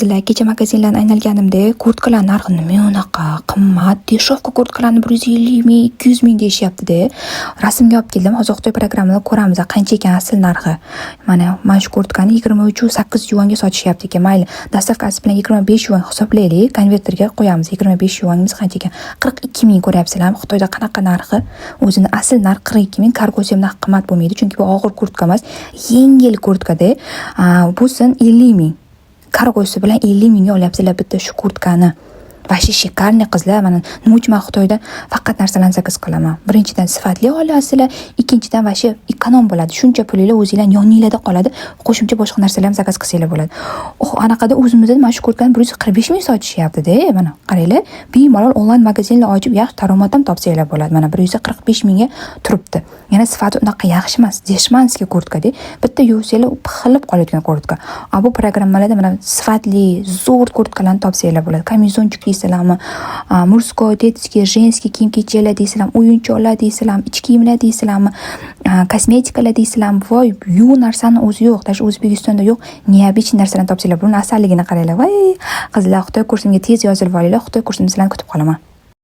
Qizlar, kecha magazinlarni aylanganimda kurtkalar narxi nima unaqa qimmat? Дешёвка kurtkalarni 150 ming, 200 ming deyishyapti-da. Rasmga olib keldim. Hozir Xitoy programmalar ko'ramiz, qancha ekan asl narxi. Mana shu kurtkani 23,8 yuanga sotishyapti ekan. Mayli, доставка si bilan 25 yuan hisoblaylik. Konverterga qo'yamiz. 25 yuanimiz qancha ekan? 42 ming. Ko'ryapsizlarmi? Xitoyda qanaqa narxi? O'zini asl narxi 42 ming, kargosi ham unaqa qimmat bo'lmaydi, chunki bu og'ir kurtka emas, yengil kurtkada. Bo'lsin 50 ming. Kargosi bilan 50 mingga olyapsizlar bitta shu kurtkani. Вообще шикарный, qizlar. Mana nima uchun man Xitoyda faqat narsalarni заказ qilaman. Birinchidan, sifatli olasizlar, ikkinchidan, вообще эконом bo'ladi. Shuncha pulinglar o'zinglarni yoninglarda qoladi. Qo'shimcha boshqa narsalar ham заказ qilsanglar bo'ladi. Oh, anaqada o'zimizda mana shu kurtkani 145 ming sotishyapti-da. Mana qaranglar, bemalol onlayn magazinlar ochib, yaxshi daromad ham topsanglar bo'ladi. Mana 145 mingga turibdi. Yana sifati unaqa yaxshi emas. Дешманский kurtkada. Bitta yuvsanglar pixilib qoladigan kurtka. A bu programmalarda mana sifatli, zo'r kurtkalarni topsanglar bo'ladi. Камизончик deysizlarmi, мужской, детский, женский kiyim kechaklar deysizlarmi, o'yinchoqlar deysizlarmi, ich kiyimlar deysizlarmi, kosmetikalar deysizlarmi, voy, yo'q narsani o'zi yo'q. Даже O'zbekistonda yo'q необычный narsalarni topsanglar. Buni asalligini qaranglar. Voy, qizlar, Xitoy kursimga tez yozilib olinglar. Xitoy kursimda sizlarni kutib qolaman.